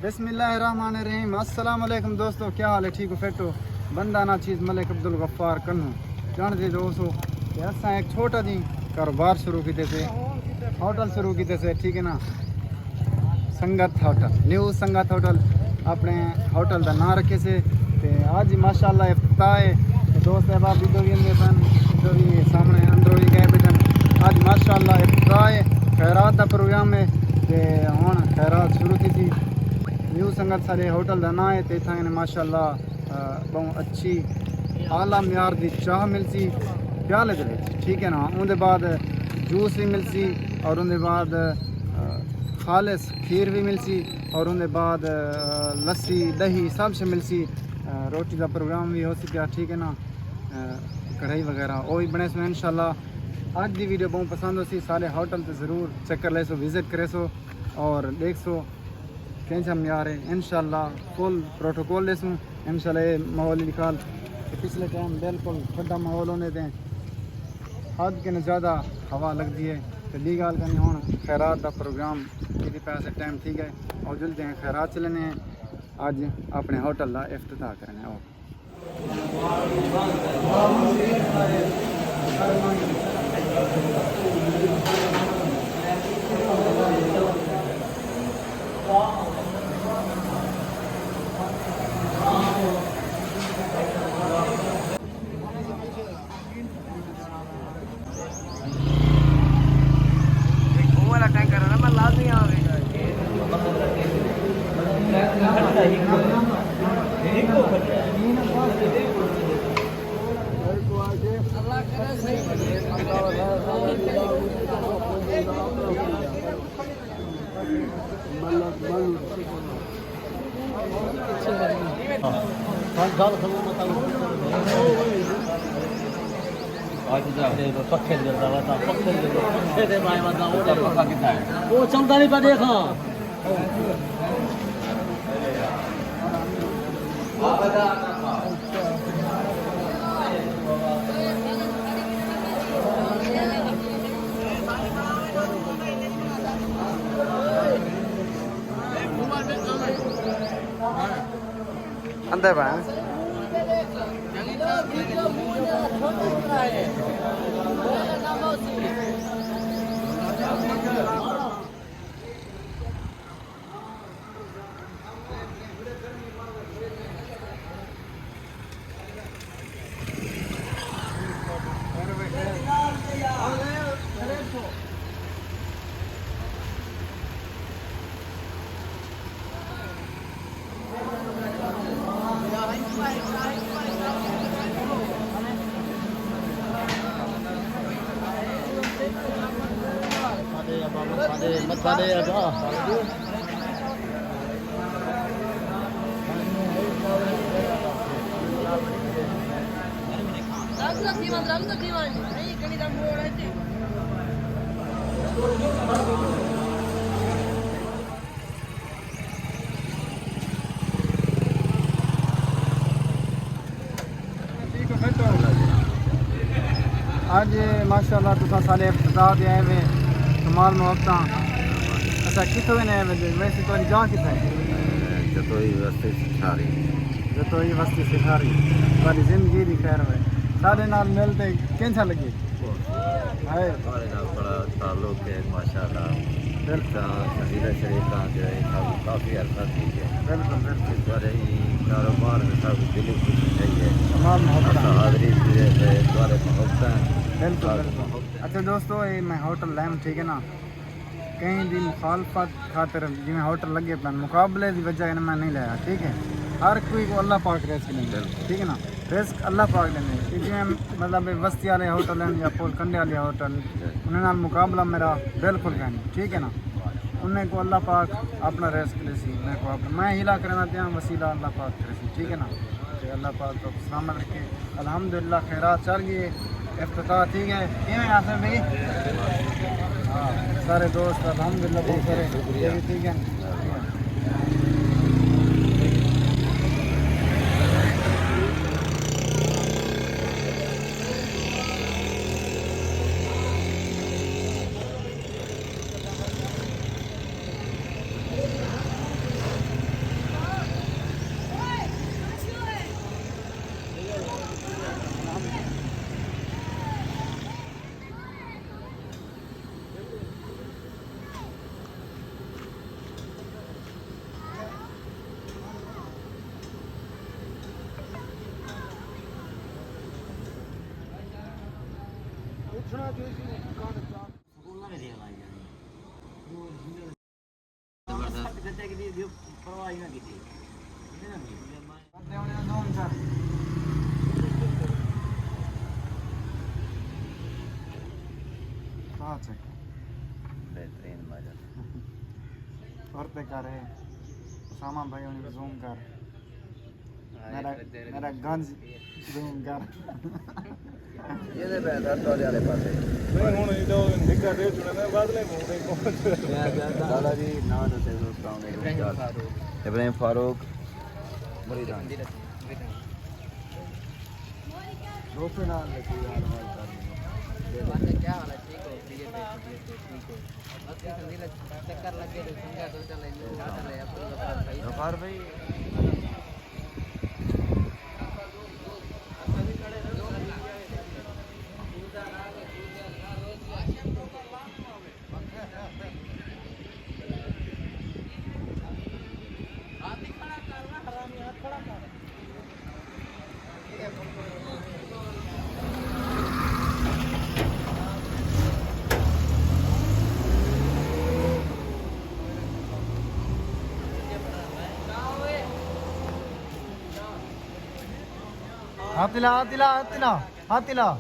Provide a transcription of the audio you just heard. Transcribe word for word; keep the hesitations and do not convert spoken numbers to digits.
بسم اللہ الرحمن الرحیم۔ السلام علیکم دوستو، کیا حال ہے؟ ٹھیک ہو؟ فٹ ہو؟ بندہ نا چیز ملک عبدالغفار کنوں۔ ڄاݨدے دوستو کہ اساں ہک چھوٹا جیں کاروبار شروع کیتے سے، ہوٹل شروع کیتے سے، ٹھیک ہے نا؟ سنگت ہوٹل، نیو سنگت ہوٹل اپݨے ہوٹل دا ناں رکھے سے۔ تے اڄ ماشاءاللہ افتتاح ہے۔ تے دوست احباب ادھر وی اندے پن، ادھر وی سامݨے اندر وی ڳئے پئے پن۔ اڄ ماشاءاللہ افتتاح ہے، خیرات دا پروگرام ہے۔ تے ہݨ خیرات شروع تھیسی۔ نیو سنگت سارے ہوٹل دا ناں ہے۔ تے اتھاں نے ماشاءاللہ، آ، ٻہوں اچھی اعلیٰ معیار دی چاہ ملسی پیالے دے وچ، ٹھیک ہے نا؟ اوندے بعد جوس وی ملسی اور اوندے بعد، آ، خالص کھیر وی ملسی اور اوندے بعد، آ، لسی، دہی سب سے ملسی۔ آ، روٹی دا پروگرام وی ہوسی پیا، ٹھیک ہے نا؟ آ، کڑھائی وغیرہ او وی بݨیسوں انشاءاللہ۔ اڄ دی ویڈیو ٻہوں پسند ہوسی، سارے ہوٹل تے ضرور چکر لیسو، وزٹ کریسو اور ݙیکھسو کینجھا معیار ہے۔ انشاءاللہ فل پروٹوکول ݙیسوں۔ انشاءاللہ اے ماحول ہی خیال کہ پچھلے ٹائم بالکل ٹھڈا ماحول ہوندے تے حد کنے زیادہ ہوا لڳدی ہے۔ تے ٻئی ڳالھ کنے ہݨ خیرات دا پروگرام کیتے پئے سے، ٹائم تھی ڳئے۔ او جلدی ہیں خیرات چلنے ہیں، اڄ اپݨے ہوٹل دا افتتاح کرنے ہیں۔ او پکھے دے گردا وا تاں پکھے دے، پکھے دے بھائی وا تاں او پکھا کتھا ہے؟ او چلدا نہیں پیا، ݙیکھاں۔ اندر بھائی۔ اڄ ماشاءاللہ تساں سارے افتتاح تے آئے وے، کمال محبتاں۔ اچھا، کتھوں ویندے آئے وے؟ ویسے تہاݙی جاہ کتھے ہے؟ جتوئی وستی سکھاری۔ جتوئی وستی سکھاری۔ تہاݙی زندگی دی خیر ہوئے۔ ساݙے نال مل تے کینجھا لڳے؟ ہائے۔ تہاݙے نال بڑا تعلق ہے، ماشاءاللہ۔ بالکل۔ تاں سنجیدہ شریف تاں جو ہے، ساکوں کافی عرصہ تھی ڳیا۔ بالکل، بالکل۔ تہاݙے ایں کاروبار میں ساکوں دلی خوشی تھئی ہے۔ تمام محبت۔ اساں حاضری تھی ہے تے تہاݙے محبتاں۔ بالکل، بالکل۔ محبتاں۔ اچھا دوستو، اے میں ہوٹل لیم، ٹھیک ہے نا؟ کہیں دی مخالفت خاطر جیویں ہوٹل لڳے پن، مقابلے دی وجہ کنے میں نہیں لایا، ٹھیک ہے؟ ہر کوئی کوں اللہ پاک رزق ݙیندے، بالکل۔ ٹھیک ہے نا؟ رزق اللہ پاک ݙیندے۔ کہ جیویں مطلب وستی والے ہوٹل ہیں یا پول کنڈے والے ہوٹل، انہاں نال مقابلہ میرا بالکل کائنی، ٹھیک ہے نا؟ انہیں کوں اللہ پاک اپݨا رزق ݙیسی، میں کوں اپݨا، میں حیلہ کرݨا پیاں، وسیلہ اللہ پاک کریسی، ٹھیک ہے نا؟ تے اللہ پاک تہاکوں سلامت رکھے۔ الحمدللہ خیرات چل ڳئی ہے، افتتاح تھی ڳئے۔ کیویں آصف بھائی؟ ہاں، سارے دوست الحمدللہ بہت سارے شکریہ۔ ٹھیک ہے۔ سکول نہ ملے ہماری جانے۔ زبردست۔ بہترین مزہ۔ اور تے کر ہے۔ اسامہ بھائی ہونی زوم کر۔ میرا، میرا گنج زوم کر۔ یہ دے پہ درد والے والے پاسے۔ نہیں، ہن ایڈا نکا دے چھوڑے، میں بعد میں ہوں نہیں پہنچ۔ لالا جی، ناں دسے سو، السلام علیکم۔ ابراہیم فاروق۔ ابراہیم فاروق۔ مریدان۔ دوستو نال لگی حال حال کر۔ کیا حال ہے؟ ٹھیک ہو؟ ٹھیک ہے، ٹھیک ہے، ٹھیک ہے۔ بس یہ سمجھ لے، چکر لگے تو سنگا تو چلے، نہیں چلے، اپنی بات صحیح۔ غفار بھائی۔ ہاتھ ہلا، ہاتھ ہلا، ہاتھ ہلا، ہاتھ ہلا۔